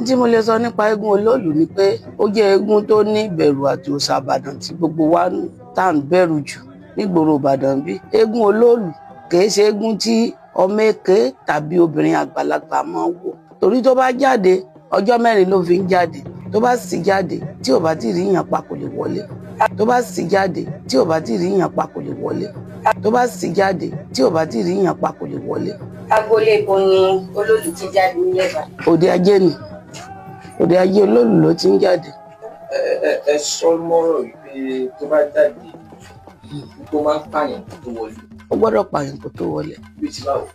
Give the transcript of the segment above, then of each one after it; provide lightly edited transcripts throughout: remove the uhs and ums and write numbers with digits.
Tí mo lè sọ nípa eégún olóòlù ni pé ó jẹ́ eégún tó ní ìbẹ̀rù àti òòṣà Ìbàdàn tí gbogbo wa tá à ń bẹ̀rù jù nígboro Ìbàdàn bí. Eégún olóòlù kìí ṣe eégún tí ọmọ èké tàbí obìnrin àgbàlagbà máa ń wò, torí tó bá jáde, ọjọ́ 4 ló fi ń jáde. Tó bá sì jáde, tí ò bá tí ì rí yàn pa, kò lè wọlé. Tó bá sì jáde, tí ò bá tí ì rí yàn pa, kò lè wọlé. Tó bá sì jáde, tí ò bá tí ì rí yàn pa, kò lè wọlé. Agboolé ibo ni olóòlù ti jáde nílẹ̀ Ìbàdàn? Òde Ajé ni, Òde Ajé olóòlù ló ti ń jáde. Ẹ sọ mọ́rọ̀ wípé tó bá jáde, tó máa ń pààyàn kó tó wọlé. Ó gbọ́dọ̀ pààyàn kó tó wọlé. Bí ti báwo?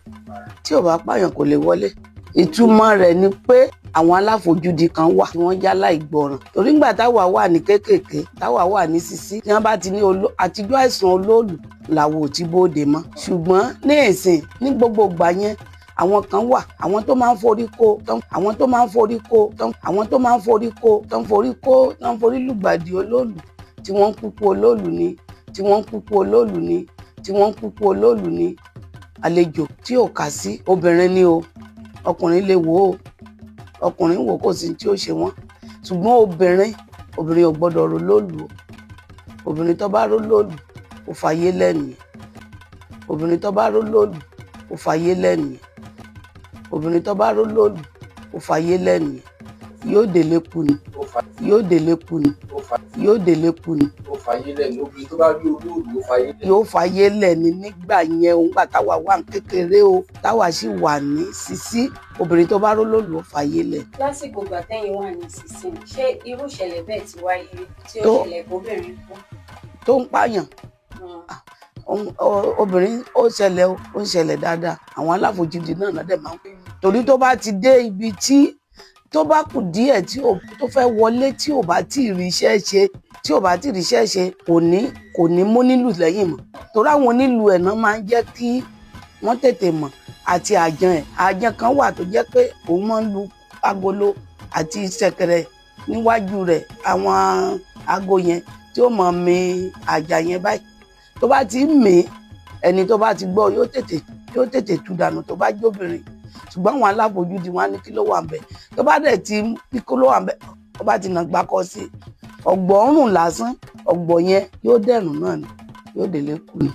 Tí ò bá pààyàn, kò lè wọlé. Ìtumọ̀ rẹ̀ ni pé àwọn aláfojúdi kan wà tí wọ́n já láìgbọràn, torí ńgbà táwa wà ní kéékèèké, táwa wà ní sisi, tí wọ́n bá ti ní àtijọ́ àìsàn olóòlù làwọn ò ti bóde mọ́. Ṣùgbọ́n ní ìsìn, ní gbogbo ìgbà yẹn, àwọn kan wà, àwọn tó máa ń forí kó, àwọn tó máa ń forí kó, àwọn tó máa ń forí kó, tó ń forí kó, tó ń forí lùgbàdì olóòlù, tí wọ́n ń kúkú olóòlù ni, tí wọ́n ń kúkú olóòlù ni, tí wọ́n ń kúkú olóòlù ni. Àlejò tí ò kà sí, obìnrin ni o, ọkùnrin lè wò ó, ọkùnrin wò, kò sí tí ó ṣe wọ́n. Ṣùgbọ́n obìnrin, obìnrin ò gbọ́dọ̀ ro lóòlù o. Obìnrin tó bá ró lóòlù, ó fàyè lẹ́nu. Obìnrin tó bá ró lóòlù, ó fàyè lẹ́nu. Obìnrin tó bá ró lóòlù, ó fàyè lẹ́nu, yóò délé kú ni, yóò délé kú ni, yóò délé kú ni. Ó fàyè lẹ́nu. Obìnrin tó bá rí olóòlù, ó fàyè lẹ́nu. Yóò fàyè lẹ́ni nígbà yẹn òun gbà táwa wà ní kékeré o, táwa sì wà ní sisi, obìnrin tó bá ró lóòlù, ó fàyè lẹ̀. Lásìkò ìgbà tẹ́yìn wà ní sísìn, ṣé irú ìṣẹ̀lẹ̀ bẹ́ẹ̀ ti wáyé rí tí ó ṣẹlẹ̀ kóbìnrin kú? Tó ń pààyàn? Obìnrin, ó ṣẹlẹ̀ o, ó ń ṣẹlẹ̀ dáadáa. Àwọn aláfojúdi náà náà dẹ̀ máa ń, torí tó bá ti dé ibi tí tó bá kù díẹ̀ tí ò tó fẹ́ wọlé, tí ò bá tí ì rí iṣẹ́ ṣe, tí ò bá tí ì rí iṣẹ́ ṣe, kò ní mú nílù lẹ́yìn mọ́, torí àwọn onílù ẹ̀ náà máa ń jẹ́ kí wọ́n tètè mọ̀, àti àjàn ẹ̀. Àjàn kan wà tó jẹ́ pé òun máa ń lu agolo àti ṣẹ̀kẹ̀rẹ̀ níwájú rẹ̀, àwọn ago yẹn tí ó máa mi àjà yẹn báyìí. Tó bá ti ń mì í, ẹni tó bá ti gbọ́ yóò tètè tú dànù tó bá jóbìnrin. Ṣùgbọ́n àwọn aláfojúdi, wọn á ní kí ló wà ń bẹ̀. Tó bá dẹ̀ ti ní kí ló wà ń bẹ̀, tó bá ti nà gbákọ́ sí ọ̀gbọ̀ọ́rùn lásán, ọ̀gbọ̀ yẹn yóò dẹ̀rùn náà ni, yóò délé kú ni.